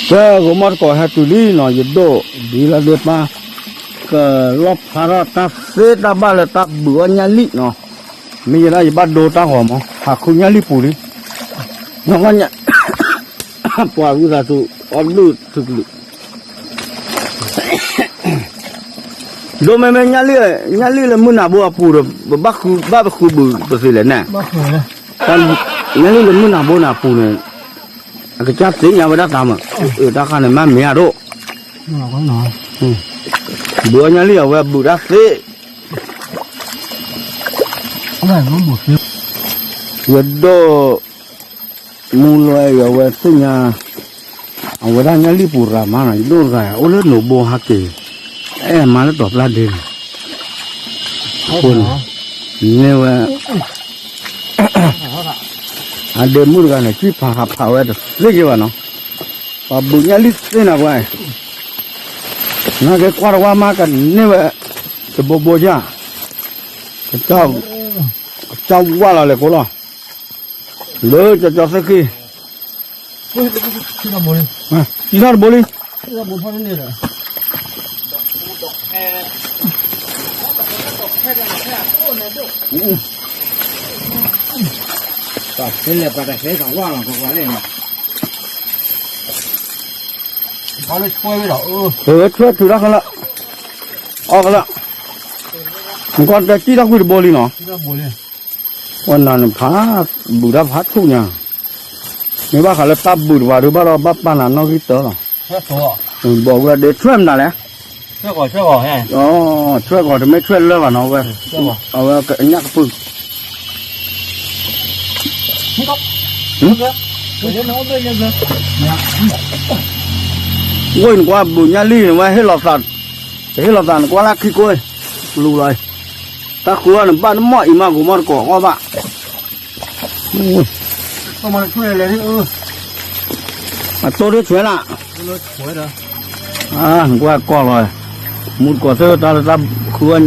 ကဲ ဂီၤမီၢ်တကိးဟဲတုၤလံနီၤ ယဒိၣ် ဒ်လၢဒ့ပၢ် ကလီၣ်ဖျါထီၣ်တၢ်သ့တၢ်ဘၣ်လၢတၢ်ဘုးအီၣ်ညၣ်လံၣ်နီၤ, မ့ၢ်ယဲဒၣ်ယဘၣ်ဒိတၢ်ဂီၤမး ဟးခူညၣ်လံၣ်ပူၤလံ, နီၢ်ကီၢ်ညၣ် ပှၤဝံသးစူၤ အီၣ်ဘျုးထုကလုာ် ဒိမ့မ့ၢ် ညၣ်လံၣ်လၢမုၢ်နၤဘိအပူၤဒီး ပဘၣ်ဃုဘၣ်ပဃုဘုးပသ့လဲၣ်န့ၣ်, ညၣ်လံၣ်လၢမုၢ်နၤဘိန့ၣ်အပူၤန့ၣ် အကစၢ်သ့ၣ်ညါဝဲဒၣ်တၢ်မး, အတၢ်ခါန့ၣ် မ့ၢ်မ့ၢ်အဒိၣ်, ဘုးအီၣ်ညၣ်လံၣ်အဝဲဘုးတၢ်သ့ ယဒိၣ် မူလွဲအံၤအဝဲသ့ၣ်ညါ, အဝဲဒၣ်ညၣ်လံၣ်ပူၤရၤမးနီၤ ယဒိၣ်တဂၤ အိၣ်လၢနိးဘိဟးက့ၤ, အဲၣ်မါလၢတီၤပျၢ်ဒ့န့ၣ်, န့ၢ်ဝဲ, အဒ့မုၣ်တဂၤန့ၣ် စံၣ်ဖးဟးဖးဝဲတသ့က့ၤဘၣ်နီၤ, ပှၤဘုးညၣ်လံၣ်သ့နၤပှၤ, နာ်က့ကွၢ်တဝါမးကန့ၢ်ဝဲ, တဘိဘိယၢ်, ကစၢ်ဝါလီၤလဲၤကိးလီၤ လၢကၠီကၠီသ့ၣ်ဃံ, ထံထီၣ်တဘိလံ, တၢ်ခဲလၢာ်ပှၤတၢ်ခဲတၢ်ဝါလီၤ ကွၢ်ကွၢ်လၢန့ၣ်, အဝဲဆွဲထုးထီၣ်ခဲလၢာ်, အီၣ်ခဲလၢာ်, နကွၢ်တဲစံၣ်ထီၣ်ကွံာ်တဘိလံနီၤ, ဝဲနၤနဖး, ဘုးတၢ်ဖးထူၣ်ညါ, မ့ၢ်ဘၣ်ဃးလၢတၢ်ဘုးတပၤဒုးဘၣ်ဒီးဘၣ်ပာ်နၤနီၢ်ဂံၢ်တၢလီၤ, ဘီဝဲဒၣ်ဆွဲမနုၤလဲၣ်, ဆွဲဂီၤတမ့ၢ်ဆွဲလၢဘၣ်နီၤဝဲ, အဝဲကညၣ်ကပုၢ် ဝဲနကွၢ်ဘုးညၣ်လံၣ်န့ၣ် ဝဲဟ့ၣ်လီၤသး, ဟ့ၣ်လီၤသးနကွၢ်လၢခံကိး, လူလီၤ, တၢ်ဃုအီၣ်န့ၣ် ဘၣ်တမီၢ်အံၤမး ဂိၤမီၢ်တကိးအီၣ်ဘၣ်, အတိၢ်ဒ်ဆွဲလၢ, နကွၢ်ကီၢ်လီၤ, မူတကိးသ့ၣ်တၢ်လၢတၢ်ဃုအီၣ်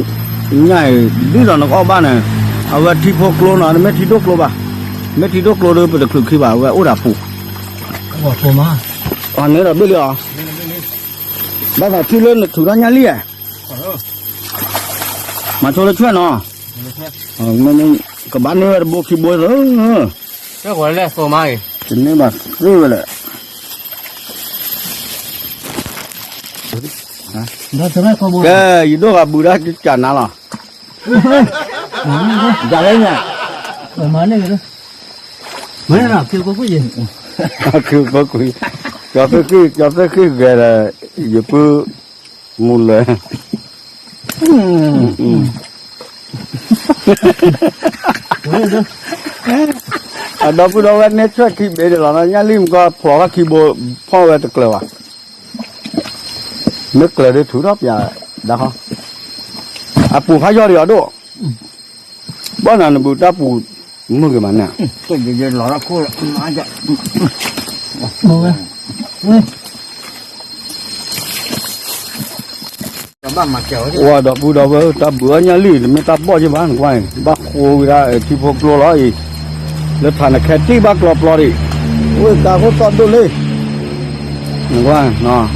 ညၣ်အံၤ ဒ်သိးနကအီၣ်ဘၣ်န့ၣ်, အဝဲထံဖိကျိနီၤ တမ့ၢ်ထံဒိၣ်ကျိဘၣ်, မ့ၢ်ထံဒိၣ်ကျိဒီး ပတချုးခံဘၣ် အဝဲအိၣ်ဒၣ်ပူၤ, အန့ၣ်ဒီးဘ့ၣ်လံအီၤ, ဘၣ်သးထံလၢနထုးထီၣ်ညၣ်လံၣ်ဧါ, မၤဆိလၢဆွဲၣ်နီၤ, ကဘၣ်န့ၢ်ဝဲတဘိခံဘိသၢ, တန့ၢ်ဘၣ်သ့ဝဲလဲၣ်, ကဲ ယဒိၣ်ဂၤဘုးဒၣ်ကၢ်နၤလီၤ, ကလဲၣ်ညါ, မၤန့ၢ်, မၤန့ၢ်လီၤ, ကၠီသ့ၣ်ဃံၣ်, ကၠီသ့ၣ်ဃံၣ်ဂဲၤဒီး ယပုၢ်မူလၢ အဒီပုၢ်ဒီဝဲၢ်န့ၣ်ဆွဲၣ်ခံဘ့ၣ်ဒၣ်လီၤ, ညၣ်လံၣ်မကီၢ်ဖျိးထီၣ်ခံဘိ, ဖီၣ်ဝဲတကျၢၤဘၣ်, မ့ၢ်ကျၢၤဒ်ထုးထီၣ်ပၠး, ဒၣ်ဃီ, အပူၤဖးယီၢ်ဒံးအီၤဒိၣ်, ဘၣ်နၤနဘုးတၢ်ပူၤမုၢ်က့ၤမးန့ၣ်, လီၤ, ဝဲဒီပုၢ်ဒီဝဲၢ် တၢ်ဘုးအီၣ်ညၣ်လံၣ် တမ့ၢ်တၢ်ဘီၣ်က့ဘၣ် နကွၢ်အံၤ ဘၣ်ဃိဝံၤဒၣ်ထံဖိကျိလီၤအံၤ, လၢထးနခဲတံၢ်ဘၣ်ကျီပျီဒံး, ဝ့ၢ်တၢ်ခိၣ်သီၣ်ဒိၣ်လံ, နကွၢ်, ညၣ်လံၣ်ခီ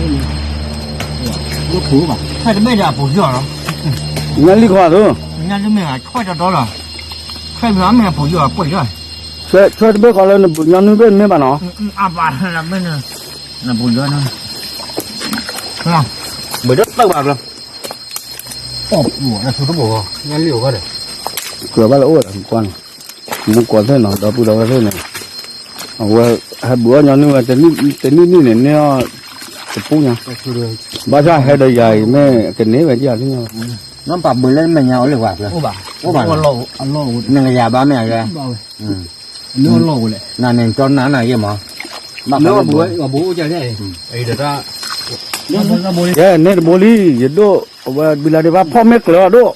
သိ, ဆွဲၣ်တဘ့ၣ်ဃီလၢနဘုးညီနုၢ်ဘ့ၣ်မ့ၢ်ဘၣ်နီၤ, ဘုးဒီးတၢ်ဘၣ်ဘျီ, ညၣ်လံၣ်အိၣ်ဘၣ်ဒီး, ကြၢးဘၣ်လၢအိၣ်ဒီး ကွၢ်န့ၣ်, မူကိးသ့ၣ်နီၤ ဒီပုၢ်ဒီဝဲၢ်သ့ၣ်န့ၣ်, အဝဲဟဲဘုးအီၣ်ညီနုၢ်ဝဲ တနံၣ်နံၣ်န့ၣ် န့ၢ်အီၣ်တပူၤညါ, ဘၣ်ဆၣ်ဟဲဒီးယၤအံၤ မ့ၢ်ကန့ၢ်ဝဲဒ်အီၤသ့ၣ်ညါဘၣ်, နပာ်ဘုးလၢမဲာ်ညါအီၤလၢပှၤ, အိၣ်ဘၣ်, နကယၤဘၣ်မ့ၢ်အဂၤ, နန့ၣ်ကၠီနၤနၤယဲၢ်မး, ဘၣ်ဘုး, ကဲန့ၣ်တဘိလံ ယဒိၣ်, အဝဲဘံလၤဒံးဘၣ်ဖီၣ်မ့ၢ်ကျၢၤအီၤဒိၣ်,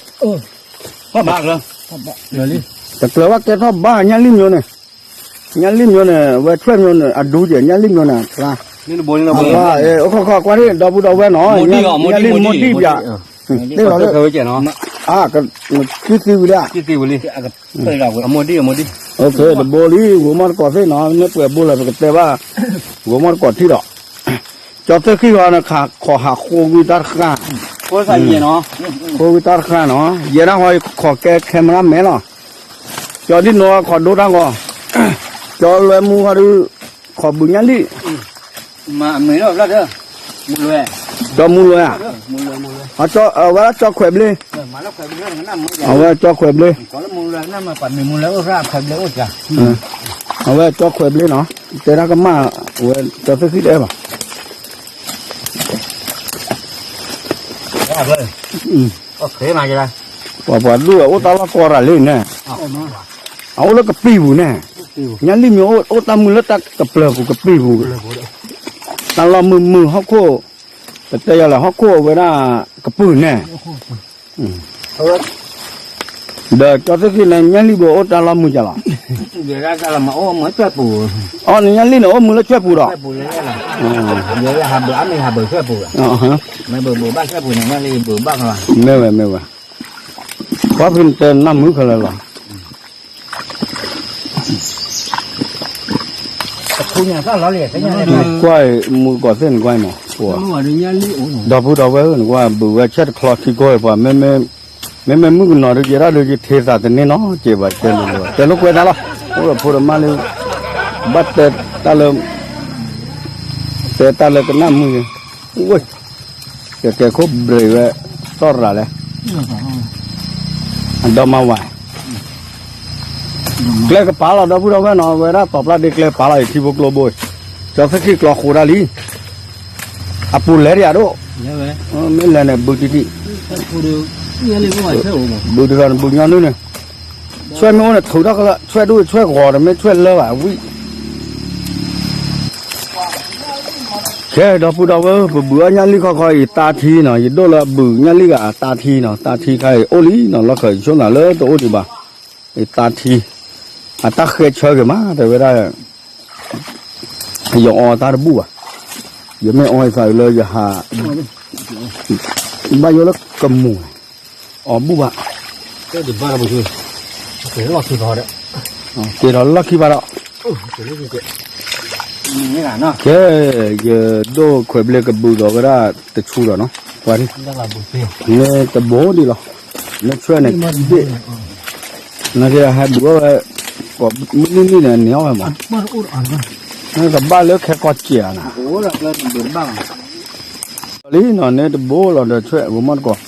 တကျၢၤဘၣ်ကဲထီၣ်ဘါညၣ်လံၣ်မျိန့ၣ်, ညၣ်လံၣ်မျိန့ၣ် အဝဲဆွဲၣ်မျိန့ၣ် အဒူကဲ ညၣ်လံၣ်မျိန့ၣ် ဖျါ, အိၣ်ခီခီကွၢ်န့ၣ် ဒီပုၢ်ဒီဝဲၢ်နီၤ ညၣ်လံၣ်မျိဒံၣ်ပၠး, သ့ၣ်လီၤ, ကသံသံဝံၤလံ, တဘိလံ ဂိၤမီၢ်တကိးသ့ၣ်နီၤ မ့ၢ်ပှဲၤဘိလၢပကတဲဘၣ်, ဂိၤမီၢ်တကိးထံၣ်ဒီး, ဂိၤမီၢ်တကိးထံၣ်ဒီး, ကၠီသ့ၣ်ဃံၣ်ဃီန့ၣ် ခးခီၣ်ဟးဃိကွံာ်တၢ်တဃၣ်, ဃိကွံာ်တၢ်တဃၣ်နီၤ, ယဲဒၣ်ဃီခီၣ်ကဲ camera man လီၤ, ကၠီဒ်နိခီၣ်ဒိတၢ်ဂီၤ, ကၠီလွဲမူဃီဒုး, ခီၣ်ဘုးညၣ်လံၣ်, ကၠီမူလွဲဧါ, ဝဲဒၣ်ကၠီခွဲးဘျ့, အဝဲကၠီခွဲးဘျ့, အဝဲကၠီခွဲးဘျ့နီၤ, တဲတၢ်ကမၣ်ဝဲ ကၠီသ့ၣ်ဃံၣ်တအဲၣ်ဘၣ် ပှၤပှၤဒူၣ်ဝဲအိၣ်တၢ်လီၢ်ကီရၤလံန့ၣ်, အအိၣ်လၢကပံာ်ပူၤန့ၣ်, ညၣ်လံၣ်မ့ၢ်အိၣ်တၢ်မုၢ်လၢတၢ်ကပျၢၤပူၤကပံာ်ပူၤ, တၢ်လီၢ်မုာ်မုာ်ဟီၣ်ခိၣ်, ပတဲယၤလဲၣ်ဟီၣ်ခိၣ်အဝဲဒၣ်ကပူၤန့ၣ်, ဒီးကၠီသ့ၣ်ဃံၣ်န့ၣ် ညၣ်လံၣ်ဘၣ်အိၣ်တၢ်လီၢ်မုာ်ကလီၤ, အီၤန့ၣ်ညၣ်လံၣ်န့ၣ်အိၣ်မုာ်လၢဆွဲၣ်ပူၤဒီး မ့ၢ်ဝဲ, မ့ၢ်ဝဲ, ပှၤဖဲန့ၣ်တဲနၢ်မုာ်ခဲလၢာ်လီၤ, ကွၢ်မူကီၢ်သ့ၣ်နကွၢ်မး, ဒီပုၢ်ဒီဝဲၢ်ဧၢ နကွၢ် ဘုးဝဲဆဲးတချီထံကိၢ်အံၤပှၤ, မ့မ့ၢ်မုၣ်ကနီၤဒုး ယဲဒၣ်ဒုး ယထံၣ်သးတန့ၢ်နီတစဲးဘၣ် တဲလိၤလိၤ တဲလိာ်ကွဲသးလီၤ, အိၣ်ဒီးဖိဒီးမါလၢ ဘၣ်တဲတၢ်လၢ တဲတၢ်လၢကနၣ်မုာ်, ဝဲ, ကကဲခိၣ်ဘြံၤဝဲ သီၣ်ရၤလဲၣ်, အဒီမါဝၤ ကျဲကပၤလီၤ ဒီပုၢ်ဒီဝဲၢ်နီၤ, ဝဲဒၣ်တီၤပျၢ်ဒ့ကျဲပၤလီၤ ယထံဖိကျိဘိ, ကၠီသ့ၣ်ဃံၣ်ကျီဃိဒၣ်လံ, အပူၤလဲၤဒံးဧါဒိၣ်, မ့ၢ်လဲၤန့ၣ် ဘုတံၢ်တံၢ်, ဘုတံၢ်တံၢ်န့ၣ် ဘုညီနုၢ်န့ၣ်, ဆွဲၣ်မ့ၢ်အိၣ်န့ၣ် ထုးထီၣ်ကလၢ ဆွဲၣ်ဒိၣ်ဆွဲၣ်ဂီၤတမ့ၢ်ဆွဲၣ်လၢဘၣ် ဝံၣ် ခဲဒီပုၢ်ဒီဝဲၢ် ပဘုးအီၣ်ညၣ်လံၣ်ခီခီအံၤ တၢ်ထံနီၤ, ယဒိၣ်လၢအဘုးညၣ်လံၣ်ဂၤအတၢ်ထံနီၤ, တၢ်ထံခါအံၤအိၣ်လံနီၤ, လီၢ်ခၢးယဆိမိၣ်လၢတအိၣ်ဒံးဘၣ်, အတၢ်ထံ, အတၢ်ဃဲဆၢက့ၤမး တဲဝဲဒၣ်, ယအီတၢ်တဘူၣ်ဘၣ်, ယမ့ၢ်အီသးလၢယဟး, ဘၣ်ယိၣ်လၢကမူၤ, အီဘူၣ်ဘၣ်, က့ၤထီၣ်လီၢ်ခံဘၣ်ဒီး ကဲ, ယဒိၣ်ခွဲးဘျ့ကဘုးဒီးဝဲဒၣ်တဆူဒီးနီၤ, ပှၤဒ်, မ့ၢ်တဘိဒံးလီၤ, မ့ၢ်ဆွဲၣ်န့ၣ်, နကဟဲဘုးအီၣ်ဝဲ, ကိးမုၢ်နံၤနံၤန့ၣ် န့ၢ်အီၣ်ဝဲမး, နကဘၣ်လၢခဲကီၢ်စဲးဧါနၤ လံနီၤ န့ၣ်တဘိလီၤဒီးဆွဲၣ် ဝဲမီၢ်တကိး,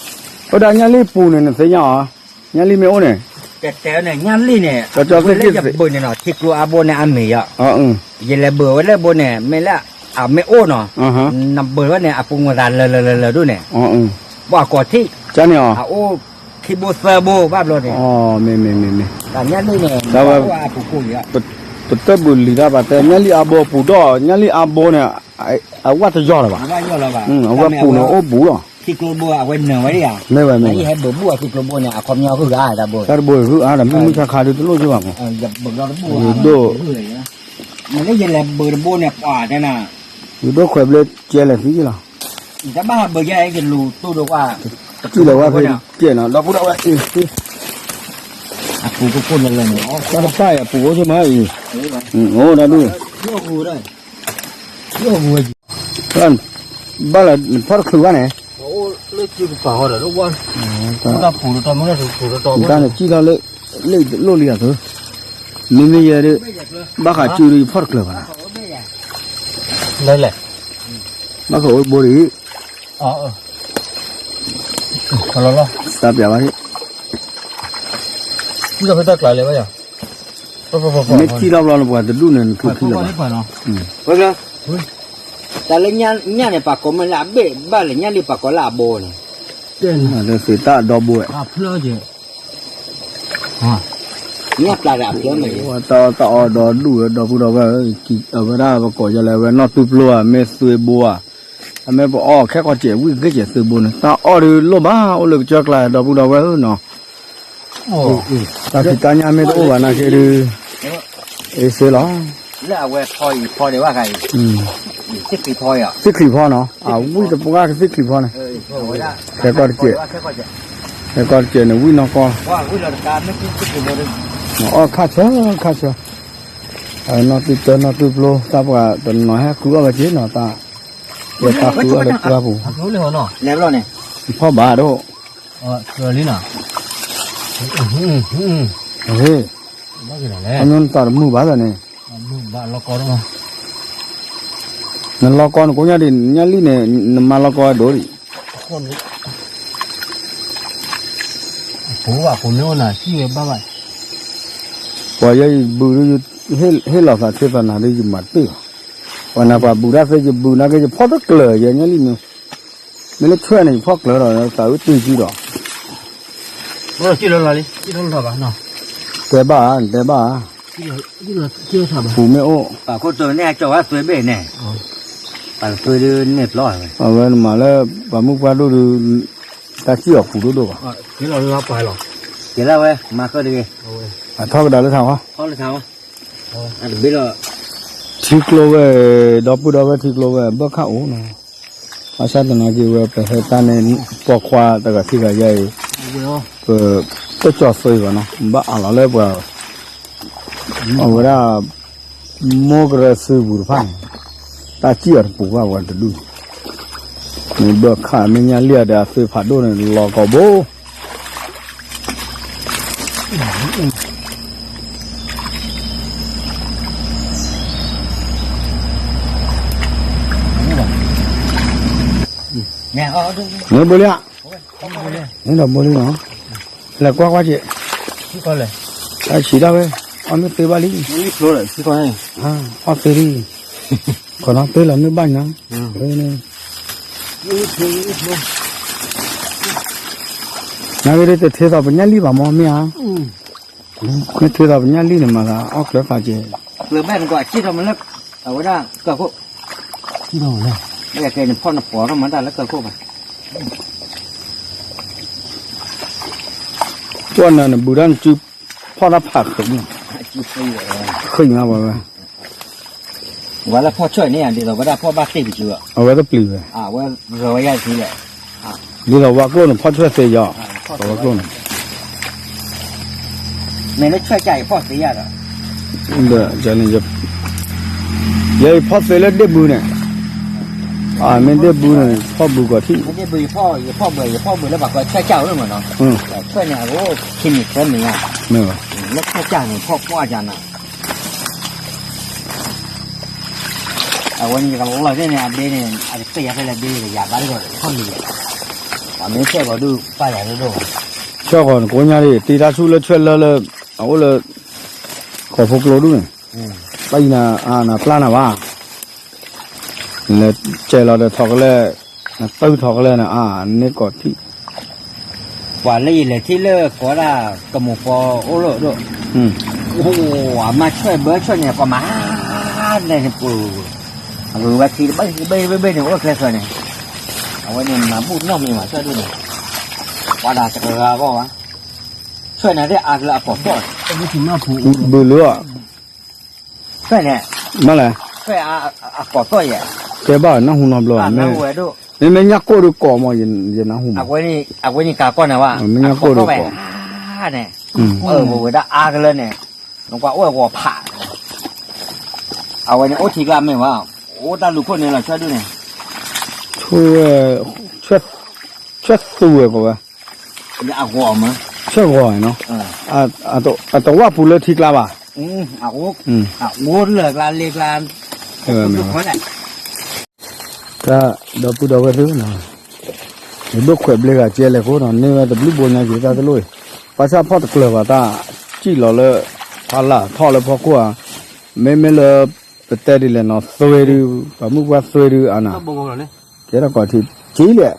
အဝဲဒၣ်ညၣ်လံၣ်ပူၤန့ၣ် နသ့ၣ်ညါအီၤ, ညၣ်လံၣ်မ့ၢ်အိၣ်န့ၣ်, တဲတဲန့ၣ် ညၣ်လံၣ်န့ၣ်, ဝဲလၢယဘုးန့ၣ်နီၤ ထံကျိအါဘိန့ၣ်အမ့ၢ်ယီၤ, ယလဲၤဘုးဝဲလၢဘိန့ၣ် မ့ၢ်လၢအမ့ၢ်အိၣ်နီၤ, နဘုးဝဲန့ၣ် အပူၤငိၢ်သးလၢလၢလၢလၢဒိၣ်န့ၣ်, ဘၣ်အကိးထံၣ်, အအိၣ်ခံဘိသၢဘိဘၣ်ဘျီန့ၣ်, မ့ၢ်မ့ၢ်မ့ၢ်မ့ၢ်, တၢ်ညၣ်လံၣ်န့ၣ်, ပတဘုးလံၤတၢ်ဘၣ်တဲ ညၣ်လံၣ်အါဘိပူၤဒီး ညၣ်လံၣ်အါဘိန့ၣ်, အဝဲတယီၢ်လၢၤဘၣ်, အဝဲပူၤန့ၣ်အိၣ်ဘူးလီၤ, မ့ၢ်ဝဲမ့ၢ်ဝဲ, တၢ်တဘိးဟုၣ်အါဒီး မ့ၢ်မုၢ်ဆါခါဒုးတလိၣ်က့ၤဘၣ်မး, ယဒိၣ်, ယဒိၣ်ခွဲးဘျ့ကဲလဲၣ်သံလီၤ, တၢ်တပၣ်အံၤအပူၤအိၣ်က့ၤမးအံၤ, အိၣ်ဒၣ်ဒုး, ဘၣ်လၢနဖီၣ်တချုးဘၣ်န့ၣ်, တၢ်န့ၣ်စံၣ်ထီၣ်လၢ, လၢလိၣ်လံအသိး, မ့မ့ၢ်ယဲဒၣ်, ဘၣ်ဃးစုဒုးယဖီၣ်တချုးဘၣ်နၤ, ဘၣ်ဃးအိၣ်ဘိဒံး, တၢ်ပျးဘၣ်, မ့ၢ်စံၣ်ထီၣ်ဘျီနပှၤတဒူၣ်န့ၣ် နထူခံလၢၤဘၣ်, တၢ်လၢညၣ်န့ၣ် ပှၤကိးမ့ၢ်လၢအဘ့ၣ်ဘၣ်လဲၣ် ညၣ်လံၣ်ပှၤကိးလၢအဘိန့ၣ်, သ့ၣ်တၢ်အဒီဘိဝဲ, ညၣ်ပျးဒီးအဖျၢၣ်မ့ၢ်, တၢ်အီၣ်ဒီဒူၣ်ဝဲ ဒီပုၢ်ဒီဝဲၢ်ဧၢ, အဝဲဒၣ်ပကိးယၤလဲၣ် အဝဲနီၢ်သူပျိဧါ မ့ၢ်သွ့ဘိဧါ, အမ့ၢ်ပအီၣ်ခဲကီၢ်စဲး ဝံၣ်ဂ့ၤစဲးသွ့ဘိန့ၣ် တၢ်အီၣ်ဒုးလိၣ်ဘၣ် အိၣ်လၢကစၢၢ်ကျါ ဒီပုၢ်ဒီဝဲၢ်ဧၢနီၤ, တၢ်ဖံးတၢ်ညၣ်မ့ၢ်တအိၣ်ဘၣ်နာ်က့ဒုး, အ့စ့လီၤ, လၢအဝဲဖီအံၤဖီဒံးဘၣ်ခါအံၤ, သ့ၣ်ချံဖီနီၤ အဝံၣ်တပှၢ်ကသ့ၣ်ချံဖီန့ၣ်, ခဲကီၢ်တစဲး, ခဲကီၢ်တစဲးန့ၣ် ဝံၣ်နီၢ်ကီၢ်, အီၣ်ခါဆၢခါဆၢ, နီၢ်သူတၢ နီၢ်သူပျိ တၢ်ပှၤတနီၤဟဲဃုအီၣ်ဝဲက့ၤနီၤ တၢ် ယတၢ်ဃုအီၣ်လၢပှၢ်ပူၤ, ဖီၣ်ဘၣ်ဒိၣ်, အမ့ၢ်နတၢ်တမုာ်ဘၣ်သးန့ၣ်, နလီၤကီနကိးညါဒံး ညၣ်လံၣ်န့ၣ် နမၤလီၤကီဒိၣ်ဒံး, ပှၤယဲယဘုးဒုး ဟ့ၣ်လီၤသးဆ့သးနၤဒုး ယမၤတပ့ၢ်ဘၣ်, ပှၤနၤပှၤဘုးတၢ်သ့ ယဘုးနာ်က့ ယဖီၣ်တကျၢၤ ယညၣ်လံၣ်မ့ၢ်, မ့ၢ်လၢဆွဲၣ်န့ၣ် ယဖီၣ်ကျၢၤဒီး သးအုးတ့ၢ်စုဒီး တဲဘၣ်ဧါ, နတဲဘၣ်ဧါ, ပူၤမ့ၢ်အိၣ်, အဝဲနမၤလၢ ပှၤမုၢ်ပှၢ်ဒိၣ်ဒုး တၢ်စံၣ်အီၤပူၤဒိၣ်ဒိၣ်ဘၣ်, ကဲလီၤဝဲ မၤဃၢတဂ့ၤ, အထီကဒါလၢထးဝဲ ထံကျိဝဲ, ဒီပုၢ်ဒီဝဲၢ်ထံကျိဝဲ ဘၢခၣ်အိၣ်နီၤ, ဘၣ်ဆၣ်သနာ်က့ဝဲ ပဟဲတၢ်န့ၣ် ပိာ်ခွါတဂၤခံဂၤယါအံၤ, ပ, တကၠီၤသွံဘၣ်နီၤ ဘၣ်အးလီၤလၢပှၤ, အဝဲဒၣ် မိၢ်ကရၢသုပူၤတဖၣ်န့ၣ်, တၢ်စံၣ်အီၤတပူၤဘၣ်ဝဲတဒူၣ်, မ့ၢ်ဘၢခၣ်မ့ၢ်ညၣ်လံၣ်အဒီးအသွံဖးဒိၣ်န့ၣ် လီၤကီဘိ မ့ၢ်ဘိလံဧါ, မ့ၢ်ဒီးဘိလံနီၤ, လဲၤကွၢ်ကွၢ်က့ၤ, တၢ်ဆံးဒၣ်ဝဲ, အီၣ်မ့ၢ်သ့ဘၣ်လံ, အီၣ်သ့လံ, ခီနီၤသ့လီၤမ့ၢ်ဘၣ်နီၤ, နာ်က့ဒ်တထ့သိးပညၣ်လံၣ်ဘၣ်မ့ၢ်မ့ၢ်ဧါ, မ့ၢ်ထ့သိးပညၣ်လံၣ်န့ၣ်မၤသးအီၣ်ကျၢၤသးက့ၤ, ကျၢၤဘၣ်နကွၢ်စံၣ်ထီၣ်မ့ၢ်လၢ, အဝဲဒၣ်ကၢၢ်ခိၣ်, မ့ၢ်ကဲနဖီၣ်နပီၤထီၣ်မၤတၢ်လၢကၢၢ်ခိၣ်ဘၣ်, ကွၢ်နၤနဘုးတၢ်နစု, ဖီၣ်တၢ်ဖးဃုာ်, ဃုာ်မးဝဲဝဲ ဝဲလၢဖီၣ်ဆွဲၣ်န့ၣ် ဒ်သိးဝဲဒၣ်ဖီၣ်ဘၣ်တ့ၢ်ပစု, အဝဲတပျံၤဝဲ, ဝဲရဝဲယါသံလဲၣ်, ဒ်သိးဝဲကျိၣ်န့ၣ် ဖီၣ်ဆွဲၣ်သ့ယီၤ, ဝဲကျိၣ်န့ၣ်, မ့ၢ်လၢဆွဲၣ်ကၢ်အံၤဖီၣ်သ့ယါဒီး, ယအံၤဖီၣ်သ့လၢဒ့ၣ်ဘုန့ၣ်, မ့ၢ်ဒ့ၣ်ဘုန့ၣ် ဖီၣ်ဘုကီးထံၣ်, ယဖီၣ်ဘု ယဖီၣ်ဘုလၢပှၤကိးဆွဲၣ်ကၢ်ဝဲမ့ၢ်နီၤ, ဆွဲၣ်န့ၣ်အဂိၢ်ခံမံၤသၢမံၤညါ, လၢဆွဲၣ်ကၢ်န့ၣ် ဖီၣ်ပှၢ်ကၢ်နၤ အဝဲန့ၣ်ယကလီၤသ့ၣ်န့ၣ် အဘ့န့ၣ် အကသ့ၣ်ယၤဖဲလဲၣ်ဘ့ယၤဘၣ်တကီၢ်ခီၣ်လံၤ, ပှၤမ့ၢ်ဆဲၣ်ဂီၤဒုးပၢ်ယၤဒိၣ်ဒိၣ်, ဆဲၣ်ဂီၤနကိးညါဒ် တ့တၢ်ဆူၣ်လၢဆွဲၣ်လၢလၢ, အအိၣ်လၢ, ကီၢ်ဖိကျိဒူၣ်န့ၣ်, ဘၣ်ယနၤအနၤပျၢ်နၤဘၣ်, လဲၤကဲလီၤဒီးထီၣ်ကလဲၣ်, နတုၤထီၣ်ကလဲၣ်န့ၣ် အန့ၢ်ကီးထံၣ် ပှၤလၢယလဲၤထံၣ်လၢကိးဒၣ်ကမိၢ်ပှၢ်အိၣ်လၢဒိၣ်, အမၤဆွဲၣ်ဘၢဆွဲၣ်န့ၣ် ကီးမၤ, လဲၤန့ၣ်ပှၤ, အဂုၤဝဲခံတဘ့ၣ်တဘ့ၣ်တဘ့ၣ်န့ၣ် အိၣ်ကျဲဃၢၤန့ၣ်, အဝဲန့ၣ်မၤဘူၣ်နီၣ်မံၤမၤဆွဲၣ်ဒိၣ်န့ၣ်, ပှၤဒၣ်တကဂၤဂီၢ်ဘၣ်, ဆွဲၣ်န့ၣ်သ့ၣ်အါကလၢအကီးသီၣ်, ဘုလၢ ဆွဲၣ်န့ၣ်, မ့ၢ်လဲၣ်, ဆွဲၣ်အကီးသီၣ်ယဲၢ်, ကဲဘၣ်နၢ်ဟူနီတဘျီ, မ့မ့ၢ်ညၣ်ကိၢ်ဒုးကီးမး ယနၢ်ဟူမး, အဝဲန့ၣ်ကၤကီၢ်န့ၣ်ဘၣ်, မ့ၢ်ညၣ်ကိၢ်ဒုးကီး, န့ၣ်, ဝဲဒၣ်အါကလၢန့ၣ်, နကွၢ်အိၣ်ဝဲဂီၤဖး, အဝဲန့ၣ်အိၣ်ထံကျါမ့ၢ်ဘၣ်, အိၣ်တၢ်လူၤခိၣ်န့ၣ်လီၤဆွဲၣ်ဒုန့ၣ်, ဆွဲၣ်သူဝဲကီးဝဲ အဂီၢ်မး, ဆၢဂီၤနီၤ, အတဝၣ်ပူၤလၢထံကျါဘၣ်, အအိၣ်လၢကျါလ့ကျါ, တၢ်ဒီပုၢ်ဒီဝဲၢ်သ့ၣ်, ယဒိၣ်ခွဲးဘျ့ဂၤကဲလဲၣ်ခိၣ်နီၤ န့ၢ်ဝဲတဘျုးဘိညါက့ၤတၢ်တလိၣ်အံၤ, ဘၣ်ဆၣ်ဖီၣ်တကျၢၤဘၣ်တၢ်, စံၣ်လီၤလၢ, ဖးလၢ်ထီၣ်လၢဖီခိၣ်ဧါ, မ့မ့ၢ်လၢ, ပတဲဒ်လဲၣ်နီၤ သွဲဒု, ပှၤမုၢ်ပှၢ်သွဲဒုအါနၤ, ကဲထီၣ်ကီးထံက့လဲၣ်,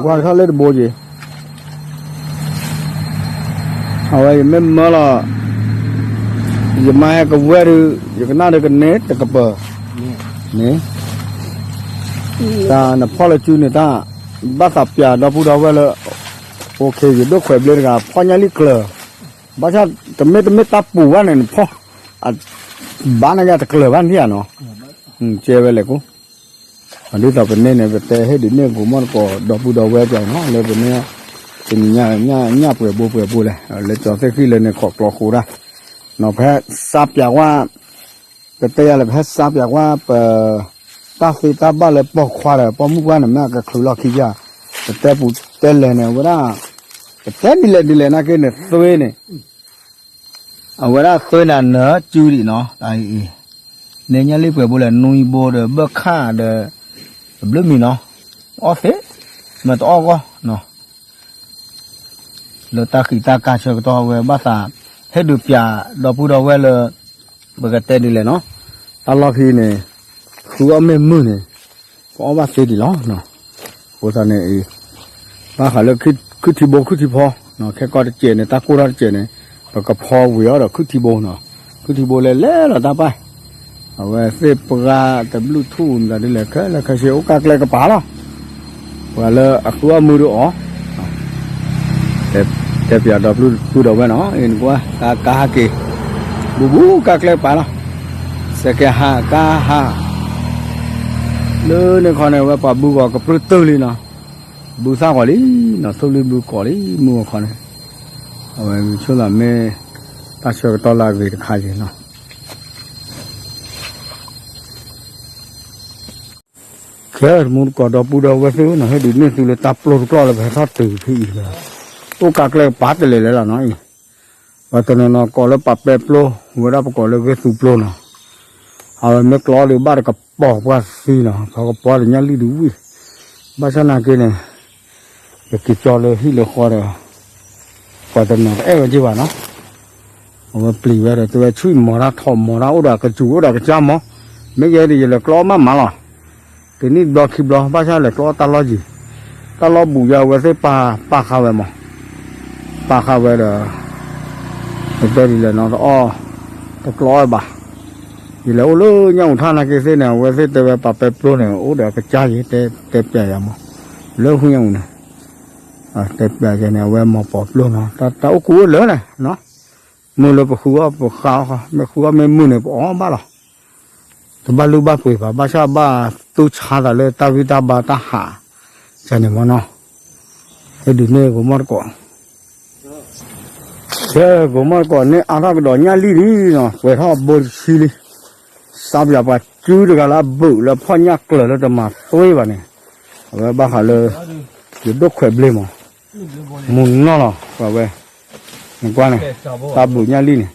ကွၢ်ထီၣ်လၢတဘိက့ၤ အဝဲယမ့ၢ်မၢလီၤ, ယမါဟဲကဝဲၢ်ဒုး, ယကနၣ်ဒုးကန့ၢ်တကပၤ, န့ၣ်, တၢ်နဖီၣ်လၢစုန့ၣ်တၢ်, ဘၣ်သးပျၢ်ဒီပုၢ်ဒီဝဲၢ်လၢ, အိၣ်ခ့ ယဒိၣ်ခွဲးဘျ့တဂၤ ဖီၣ်ညၣ်လံၣ်ကျၢၤ, ဘၣ်ဆၣ်တမ့ၢ်တမ့ၢ်တၢ်ပူၤဘၣ်န့ၣ် နဖီၣ်, ဘၣ်နယၤတကျၢၤဘၣ်န့ၣ်ဧါနီၤ, ကဲဝဲလဲၣ်ကိၣ် အဒ်သိးပန့ၢ်န့ၣ် ပတဲဟ့ၣ်ဒုးန့ၢ်ကိးမီၢ်တကိးဒီပုၢ်ဒီဝဲၢ်ကနီၤ လၢပန့ၢ်, တနံၤညါညၣ်ပှဲၤဘိပှဲၤဘိလဲၣ် လၢကၠီသ့ၣ်ဃံလၢန့ၣ်ခိးကျီဃိဒၣ်, နီၤ ပဟဲစါပၠးကွၢ်, ပတဲယၤလၢပဟဲစါပၠးကွၢ်ပ, တၢ်သ့တၢ်ဘၣ်လၢပိာ်ခွါဒီး ပိာ်မုၣ်ပှၢ်န့ၣ် မ့ၢ်အကချုးလီၢ်ခံယၤ, ပတဲပူၤတဲလဲၣ်န့ၣ် အဝဲဒၣ် ပတဲဒ်လဲၣ်ဒ်လဲၣ်နာ်က့န့ၣ် သွ့န့ၣ် အဝဲဒၣ်သွ့န့ၣ်နၢၤစုဒံးနီၤ, တၢ်အံၤအံၤ, နဲညၣ်လံပှဲၤဘိလဲၣ် နွံဘိဒီး ဘၢၣ်ခၣ်ဒီး တဘျုးမံၤနီၤ, အီၣ်သ့, မ့ၢ်တအီၣ်ဂီၢ်နီၤ, လၢတၢ်ဃံးတၢ်ကါဆၢကတီၢ်ဝဲဘၣ်သး, ဟ့ၣ်ဒုးပျးဒီပုၢ်ဒီဝဲၢ်လၢ ပကတဲဒ်လဲၣ်နီၤ, တၢ်လီၢ်ခံန့ၣ် ဃုအီၣ်မ့ၢ်မုၢ်န့ၣ် ကအီၣ်ဘၣ်သ့ဒံးလီၤ. အဃိသတးန့ၣ်အံၤ ဘၣ်ဃးလၢ ခုၣ်ထံဘိ ခုၣ်ထံဖီ, ခဲကီၢ်တစဲးန့ၣ် တၢ်ကိၢ်ထီၣ်တစဲးန့ၣ် ပကဖီဝံၤအီၤဒီးခုၣ်ထံဘိနီၤ, ခုၣ်ထံဘိလဲၤလဲၤလီၤတၢ်ပၢ်, အဝဲသ့ၣ်ပှၢ်တဘျုးထူၣ်မတၤဒ်လဲၣ် ခဲလၢာ်ခဲဆ့အိၣ်ကါကျဲကပၤလီၤ, ပှၤလၢအဃုအီၣ်မုၢ်ဒုးအီၣ် တဲပျးဒီပုၢ်ဒီဝဲၢ်နီၤ, အံၤနကွၢ် ကါကါဟးက့ၤ, ဘူးဘူးကါကျဲကပၤလီၤ, စဲးကဲဟးကါဟး လၢန့ၣ်ခီန့ၣ် အဝဲပှၤဘုဂီၤကပြုၢ်တုၤလံနီၤ, ဘုသၣ်ဂီၤလံနီၤ, သူၣ်လံဘုကီးလံ မုၢ်ဂီၤခီန့ၣ်, အဝဲဆိၣ်သးမ့ၢ် တၢ်ဆၢကတီၢ်လၢအဂ့ၤတခါယံၤနီၤ. ခဲမူတကိးဒီပုၢ်ဒီဝဲၢ်သ့ၣ်နီၤ, ဟ့ၣ်ဒုးန့ၢ်သုလၢတၢ်ပျိတကျီၢ်လၢပဟဲထီၣ်တုၤဖဲအံၤလၢ အိၣ်ကါကျဲကပၤတလဲၤလဲၤလီၤနီၤအံၤ, ပှၤတနီၤနီၤကိးလၢပာ်ပဲပျိ, ဝဲဒၣ်ပကိးလၢဂ့ၢ်သူပျိနီၤ, အဝဲမ့ၢ်ကျီဒုးဘၣ်တကပီၤပှၢ်သံနီၤ, ပကပီၤဒီးညၣ်လံၢ်ဒုးဝံၣ်, ဘၣ်ဆၣ်နာ်က့န့ၣ် ယက့ၤကၠီလၢဟံၣ်လၢဃီဒီး ပှၤတနီၤတအဲၣ်ဝဲက့ၤဘၣ်နီၤ, အဝဲပျံၤဝဲဒီး တဲဝဲဆွံၣ်မီၤတၢ်ထီၣ်မီၤတၢ်အိၣ်ဒီးအကစူၤအိၣ်ဒီးအကစၢ်မီၤ, မ့ၢ်ယဲဒ်ယလဲၤကျီအီၣ်မးမးလီၤ, တနံၣ်ဘျီခံဘျီ ဘၣ်ဆၣ်လဲၤကျီအီၣ်တၢ်လီၢ်ယံၤ, တၢ်လီၢ်ဘူးယါအဝဲသ့ၣ်ပာ်ပာ်ဃာ်ဝဲမး, ပာ်ဃာ်ဝဲဒီး ပတဲဒ်လဲၣ်နီၤ တအီၣ် တကျီအီၣ်ဘၣ်, ယလဲၤအိၣ်လၢညၣ်အူထၣ်နာ်က့သ့ၣ်န့ၣ် အဝဲသ့ၣ်တဲဝဲပာ်ပဲပျိန့ၣ် အိၣ်ဒီးအကစၢ်ယံၤ တဲပျးယၤမး, လၢဃုညၣ်အူန့ၣ် တဲပျးယၤန့ၣ် အဝဲမီၤပိာ်ပျိနီၤ, တၢ်အိၣ်ကူအိၣ်လၢာ်န့ၣ်နီၤ, မုၢ်လၢပဃုအီၣ်ပဃါအီၣ်ဃီ မ့ၢ်ဃုအီၣ်မ့ၢ်မုၢ်န့ၣ် ပအီၣ်ဘၣ်လီၤ, တဘၣ်လုၢ်ဘၣ်ပှ့ၤဘၣ်, ဘၣ်ဆၣ်ဘၣ်သူၣ်ဆါသးလၢတၢ်ဂံၢ်တၢ်ဘါတၢ်ဟး ကန့ၣ်မ့ၢ်နီၤ, ဟ့ၣ်ဒုးန့ၢ်ဂိၤမီၢ်တကိး ကဲ ဂိၤမီၢ်တကိးန့ၣ် အါထီၣ်ကဒီးညၣ်လံၢ်လံနီၤ, ပှဲၤထီၣ်ဘိတဆံလံ, စးပၠးပှၤစုတဂၤလၢအဘုးလၢဖီၣ်ညၣ်ကျၢၤလၢတမၤသွ့ဘၣ်န့ၣ်, အဝဲဘၣ်ဃးလၢ ယဒိၣ်ခွဲးဘျ့မး, မုၢ်နီၢ်လီၤ ပှၤဝဲ, နကွၢ်န့ၣ်, တၢ်ဘုးညၣ်လံၢ်န့ၣ်,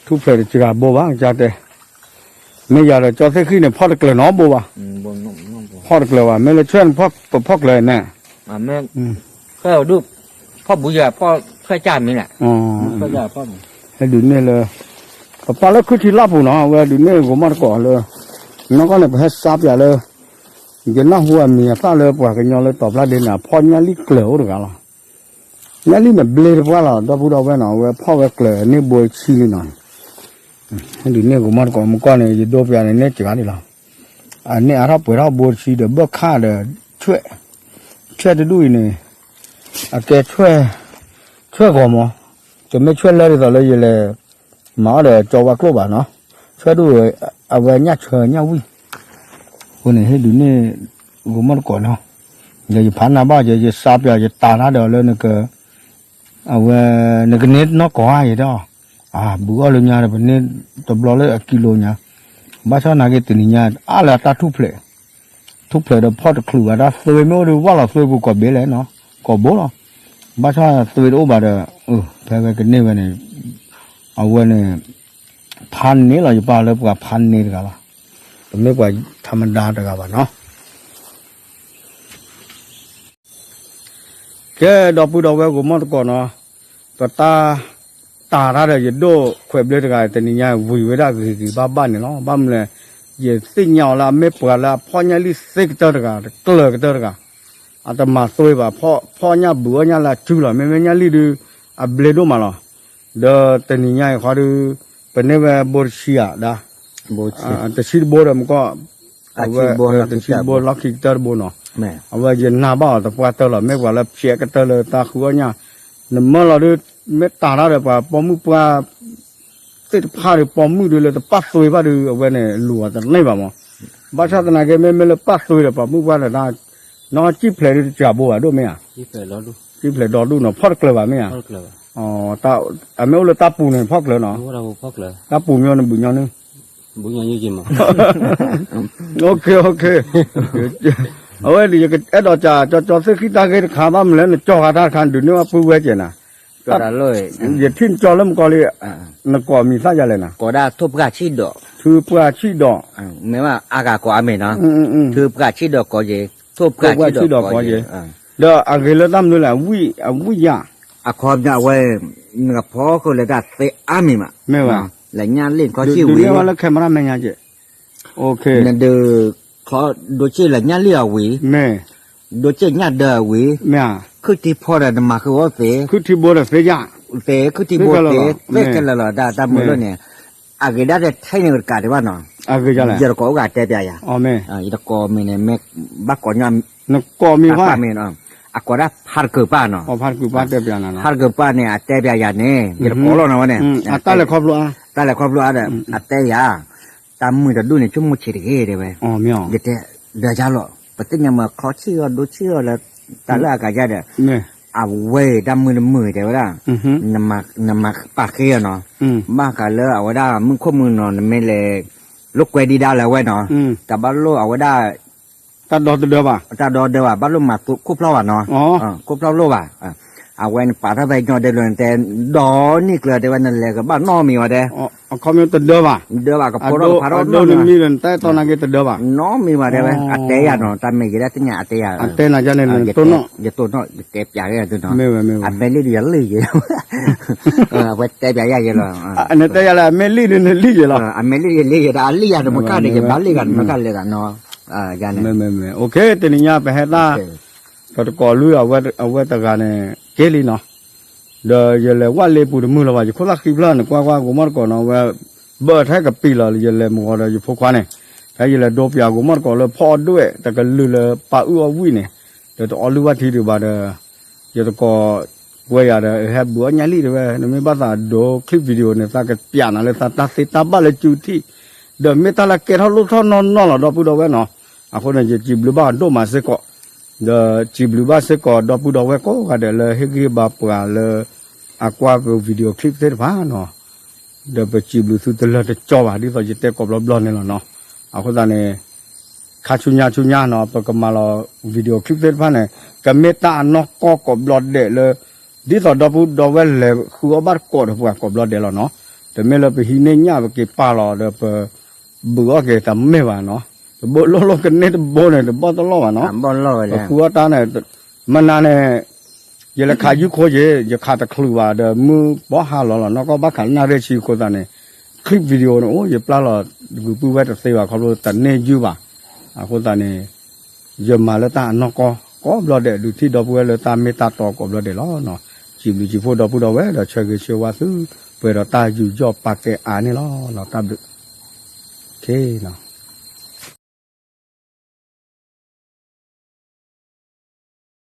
ထူၣ်ဖျဲးတစှၤဘိဘၣ် ကစၢ်တဲ, မ့ၢ်ယၤဒီးကၠီသ့ၣ်ဃံၣ်န့ၣ် ဖီၣ်တကျၢၤနီတဘိဘၣ်, ဖီၣ်တကျၢၤဘၣ်, မ့ၢ်လၢဆွဲၣ်န့ၣ် ပဖီၣ်ကျၢၤန့ၣ် ဖီၣ်ဘူးယၤ ဖီၣ်ဆွဲၣ်ကၢ်မံၤလဲၣ်, ဟဲဒုးန့ၢ်လၢ ပပာ်လၢခုထံလၢ်ပူၤနီၤ, အဝဲဒုးန့ၢ်ဂိၤမီၢ်တကိးလၢ နီၢ်ကီၢ်န့ၣ် ပဟဲစးပၠးလၢ ယနၢ်ဟူအမံၤအသၣ်လၢပှၤကညီလၢတီၤဖျါဒ့န့ၣ် အဖီၣ်ညၣ်လံၢ်ကျၢၤအိၣ်တဂၤလီၤ. ညၣ်လံၢ်န့ၣ်ဘျ့တပှၢ်လီၤ ဒီပုၢ်ဒီဝဲၢ်နီၤ, အဝဲဖီၣ်ဝဲကျၢၤန့ၢ်ဘိတဆံလံနီၤ. ဟဲဒုးန့ၢ်ဂိၤမီၢ်တကိးမုၢ်ကီၢ်န့ၣ် ယဒိပျးန့ၣ် န့ၢ်စှၤဒံးလီၤ. အန့ၢ်အါထီၣ်ပှဲၤထီၣ်ဘိတဆံဒီးဘၢၣ်ခၣ်ဒီး ဆွဲၣ်, ဆွဲၣ်တဒူၣ်အံၤန့ၣ် အကဲ ဆွဲၣ်ဂီၤမး, တမ့ၢ်ဆွဲၣ်လၢဒ်သိးလၢယလဲၤ မၤအီၣ်ဒီးကၠီဝါကျိၣ်ဘၣ်နီၤ, ဆွဲၣ်ဒူၣ် အဝဲညၣ်ဆၢညၣ်ဝံၣ်, အဃိန့ၣ် ဟ့ၣ်ဒုးန့ၢ် ဂိၤမီၢ်တကိးနီၤ, ဒီးယဖးနၤဘၣ် ယစးပၠး ယတၢ်တၢ်ဒီးလၢနက အဝဲ နကန့ၢ်နီၢ်ကီၢ်ဧါ ယတဲအီၤ, အဘုးအီၣ်လၢညါဒီး ပန့ၢ်တဘျီလၢအကံလိညါ, ဘၣ်ဆၣ်နာ်က့တနံၤညါ အါလၢအတၢ်ထူၣ်ဖျဲး ထူၣ်ဖျဲးဒီးဖီၣ်တချုးဘၣ် တၢ်သွ့မ့ၢ်အိၣ်ဒီး ဝၢ်လီၤသွ့ပူၤကိးဘ့ၣ်လဲၣ်နီၤ, ကိးဘိလီၤ. ဘၣ်ဆၣ်သွ့တအိၣ်ဘၣ်ဒီး ဖဲဝဲကန့ၢ်ဝဲန့ၣ် အဝဲန့ၣ် ဖးန့ၢ်လီၤ ယပာ်လၢပှၤဖးန့ၢ်တဂၤလီၤ. တမ့ၢ်ပှၤထးမဒါတဂၤဘၣ်နီၤ. ကဲ ဒီပုၢ်ဒီဝဲၢ်ဂိၤမီၢ်တကိးနီၤ, ပတၢ် တၢ်တၢ်ဒီး ယဒိၣ်ခွဲးဘျ့တဂၤ တနံၤညါဝံၤဝဲဒၣ်ဂ့ၤဂ့ၤဘၣ်ဘၣ်န့ၣ်လီၤ. ဘၣ်မနုၤလဲၣ်, ယသ့ၣ်ညါအီၤလၢအမ့ၢ်ပှၤလၢအဖီၣ်ညၣ်လံၢ်သ့ကတၢၢ်တဂၤ ကျၢၤကတၢၢ်တဂၤ, အတမၤသွ့ဘၣ် ဖီၣ်ညၣ်ဘူးအီၣ်ညၣ်လၢအစုလီၤ. မ့မ့ၢ်ညၣ်လံၢ်ဒုး အဘျ့ဒိၣ်မးလီၤ. ဒီးတနံၤညါအံၤဃီဒုး ပန့ၢ်ဝဲဘိတဆံဧါဒၣ်, တဆံတဘိဒီးမုၢ်ကီၢ် အဝဲ တဆံတဘိလီၢ်ခံကတၢၢ်တဘိနီၤ. အဝဲယနာ်ဘၣ်အီၤသပှၢ်တၢၢ်လီၤ မ့ၢ်ပှၤလၢဖျဲးကတၢၢ်လၢတၢ်ဃုအီၣ်ညၣ်, နမၢလီၤဒုး မ့ၢ်တၢ်တၢ်ဒီးပှၤပိာ်မုၣ်ပှၢ် သ့ၣ်တဖၣ်ဒီးပိာ်မုၣ်ဒုးလၢတပာ်သွ့ဘၣ်ဒုး အဝဲန့ၣ်လူၤအီၤတန့ၢ်ဘၣ်မး. ဘၣ်ဆၣ်သနာ်က့ မ့မ့ၢ်လၢပာ်သွ့ဒီးပှၤမုၣ်ပှၢ်ဒီး နီၢ်ကံၣ်ဖျဲးဒုးတစှၤဘိဘၣ်ဒိၣ်မ့ၢ်ဧါ, ကံၣ်ဖျဲးဒီဒူၣ်နီၤ ဖီၣ်တကျၢၤဘၣ်မ့ၢ်ဧါ, အမ့ၢ်အိၣ်လၢတၢ်ပူၤန့ၣ် ဖီၣ်ကျၢၤနီၤ, တၢ်ပူၤမ့ၢ်အိၣ်န့ၣ်ဘုးညီနုၢ် ဘူးညါယက့ၤမး, အဝဲဒၣ်ယကအဲၣ်ဒိးစံး ကၠီကၠီသ့ၣ်ဃံတၢ်ဂ့ၢ်တခါ ဘၣ်မနုၤလဲၣ် နကၠီဃာ်တၢ်တခါ ဒုးန့ၢ်ဘၣ်ပုၢ်ဝဲၢ်ကဲနၤ, ယထံၣ်နကၠီလၢမကီလံ, နကိးမံၤသၣ်ယၤလဲၣ်နၤ, ကိးဒၣ်ထိၣ်ပှၢ်ဆံၣ်ဒီး, ထိၣ်ပှၢ်ဆံၣ်ဒီး, မ့ၢ်ဘၣ်အါဂၤကိးအါမ့ၢ်နီၤ, ထိၣ်ပှၢ်ဆံၣ်ဒီးကိးယဲ, ထိၣ်ပှၢ်ဆံၣ်ဒီးကိးယဲ, ဒီးအဂ့ၤလၢတၢ်မနုၤလဲၣ် အဝံၣ်ယၤ, အခီပညီအဝဲ, နကဖီခိၣ်လၢတၢ်သ့အါမံၤမး, မ့ၢ်ဘၣ်, လၢညၣ်လံၣ်ခီဆံၣ်ဝံၤ, ဒုးန့ၢ်ဝဲလၢ camera မဲာ်ညါကဲ, နဒုး, ခီဒိဆ့ၣ်လၢညၣ်လံၣ်အဝံၤ, မ့ၢ်, ဒိဆ့ၣ်ညၣ်ဒၢအဝံၤ, မ့ၢ်, ခုၣ်ထံဖီဒီးနမၤဃုာ်အီၤသ့, ခုၣ်ထံဘိဒီးသ့ယၤ, သ့ခုၣ်ထံဘိသ့, သ့ခဲလၢာ်လီၤ တၢ်မုာ်လိၣ်န့ၣ်, အဂ့ၤဒၣ်ထဲန့ၣ်တကးဒံးဘၣ်နီၤ, ယတကိးအိၣ်ဂၤတဲပျးယၤ, ယတကိးမံၤန့ၣ် မ့ၢ်ဘၣ်ကိးညီ, နကိးမံၤ, အကိးဒၣ်ဖးတကုာ်ပၢ်နီၤ, ဖးတကုာ်ပၢ်န့ၣ် အတဲပျးယၤန့ၣ် ယတကိးလီၤနီၤဝဲန့ၣ်, တၢ်လဲၤခီဖျိအါ, တၢ်လဲၤခီဖျိအါဒီး အတဲယၤ, တၢ်မုာ်တဒူၣ်န့ၣ် ဆိကမိၣ်ဆံးတဂ့ၤတဲဝဲ, ယတဲ, ဒီးယၤလီၤ ပသ့ၣ်ညါမး ခီဆံၣ်အီၤဒိဆံၣ်အီၤလၢ, တၢ်လၢအကစၢ်ဒီး, အဝဲတၢ်မုာ်တမုာ်တဲဝဲဒၣ်, နမၤပာ်ဃ့အီၤနီၤ, ဘၣ်ဃးလၢအဝဲဒၣ်မုၢ်ခိၣ်မုၢ်နီၤ နမ့ၢ်လဲၤ, လိာ်ကွဲဒံးဒါလၢအဝဲနီၤ, တဘၣ်လိၣ်အဝဲဒၣ် တၢ်ဒီသဒၢဘၣ်, တၢ်ဒီသဒၢဘၣ် ဘၣ်လိၣ်မၤခိၣ်ဖျီၣ်ဘၣ်နီၤ, ခိၣ်ဖျီၣ်လိၣ်ဘၣ်, အဝဲနပာ်ထီၣ်ဖဲညီဒဲးလၢနတဲ, ဒီနံၣ်ကျၢၤတဲဝဲ နလဲၤကဘၣ်နီတမံၤဝဲဒဲ, အခီပညီတဒၢဘၣ်, ဒၢဘၣ်ကဖိဒီးဖးထီၣ်နီတမံၤ, နတၢ်အဲၣ်တီနၤက့တဒၢဘၣ်, နီတမံၤဘၣ်တဲဝဲ အတဲယၤနီၤ တၢ်မ့ၢ်ယဲဒၣ်သ့ၣ်ညါအတဲယၤ, အတဲနၤယၤန့ၣ် ယတိၢ်နီၣ် ယတဲပျးက့ၤနီၤ, အမဲာ်လံၣ်ဒီးယလံၣ်ယဲ, အဝဲတဲပျးယၤယဲလီၤ, နတဲယၤလၢအမဲာ်လံၣ်ဒီးနလံၣ်ယဲလီၤ, အမဲာ်လံၣ်ယလံၣ်ယဲဒီး အလံၣ်ယၤဒီးမကၣ်ဒီး ယဘၣ်လံၣ်ဂၤဒီးမကၣ်လဲၤသးနီၤ, ယၤန့ၣ်, တနံၤညါပဟဲတၢ်, ပတကိးလွံၢ်အဝဲတဂၤန့ၣ် က့ၤလံနီၤ, ဒီးယလဲၤဝဲလ့ပူၤတမုာ်လၢၤဘၣ် ယခိၣ်သၣ်ဃံဖျၢၣ်န့ၣ် ကွၢ်ကွၢ် ကိးမီၣ်တကိးနီၤ အဝဲ, ဘၢထဲကပံာ်လီၤ ယလဲၤမုၢ်ဂီၤဒီးယဖိခွါန့ၣ်, ဖဲယလဲၤဒိပျးကိးမီၣ်တကိးလၢဖီအီၣ်ဒွဲၣ် တကလုာ်လၢပာ်အုၣ်အီၣ်ဝံၣ်န့ၣ်, ဒီးတအီလုၢ်ဘၣ်ထံဒံးဘၣ်ဒီး, ယတကိး, ပှဲၤယၤဒီး ဟဲဘူးအီၣ်ညၣ်လံၣ်တဲဝဲ နမ့ၢ်ဘၣ်သးဒိ clip video န့ၣ် သးကပျးနၤလၢသးတၢ်သ့တၢ်ဘၣ်လၢစုထံၣ်, ဒီးမ့ၢ်တၢ်လၢကဲထီၣ်လိၣ်ထီၣ်နီၢ်နီၢ်လီၤ ဒီပုၢ်ဒီဝဲၢ်နီၤ, အဃိန့ၣ် ယစံးဘျုးဘၣ်ဒိၣ်မးစ့ၢ်ကီး, ဒီးစံးဘျုးဘၣ်စ့ၢ်ကီး ဒီပုၢ်ဒီဝဲၢ်ကိးဂၤဒဲးလၢဟ့ၣ်ဂံၢ်ဘါပှၤလၢ, အကွၢ်ပ video clip သ့ၣ်တဖၣ်နီၤ ဒီးပစံးဘျုးသုတလၢာ်တကီဘၣ် ဒ်သိးယတဲကိးဘျီဘျီန့ၣ်လီၤနီၤ, အဃိသတးန့ၣ်, ခါဆူညါဆူညါနီၤ ပကမၤလီၤ video clip သ့ၣ်တဖၣ်န့ၣ်, ကမ့ၢ်တၢ်အနီၢ်ကီၢ်ကိးဘျီဒဲးလၢ, ဒ်သိးဒီပုၢ်ဒီဝဲၢ်လဲၤဃုအီၣ်ဘၣ်တကိးဒီးပှၤကိးဘျီဒဲးလီၤနီၤ, တမ့ၢ်လၢပဟံးန့ၢ်ညၣ်ပက့ၤပာ်လီၤဒီးပ ဘုးအီၣ်က့ၤတမ့ၢ်ဘၣ်နီၤ, တဘိလိၣ်လိၣ်ကန့ၢ်တဘိန့ၣ် တဘီၣ်တလီၢ်ဘၣ်နီၤ, ပဃုအီၣ်တၢ်န့ၣ်, မနၤန့ၣ်, ယလဲၤခးယုၢ်ခိယ့ၣ် ယခးတချုးဘၣ်ဒီး မုၢ်ဘီဟါလီၤလီၤ နီၢ်ကီၢ်ဘၣ်ခးလၢနၣ်ရံၣ်ဆံအဃိသတးန့ၣ်, clip video န့ၣ် အိၣ် ယပျၢ်လီၤ, ဂုာ်ပုၢ်ဝဲၢ်တသ့ဘၣ် ခီဖျိတန့ၢ်ယုၢ်ဘၣ်, အဃိသတးန့ၣ် ယမၤလၢတၢ်အနီၢ်ကီၢ်ကိးဘျီဒဲး ဒုးထံၣ်ဒီပုၢ်ဝဲၢ်လၢတၢ်မ့ၢ်တၢ်တီကိးဘျီဒဲးလီၤနီၤ, စံးဘျုးစံးဖှိၣ်ဒီပုၢ်ဒီဝဲၢ်ဒီးဆၢဂ့ၤဆၢဝါသု, ပှဲၤဒီးတၢ်ယူးယီၣ်ပာ်ကဲအါန့ၣ်လီၤ တၢ်ဘျုး, ခ့နီၤ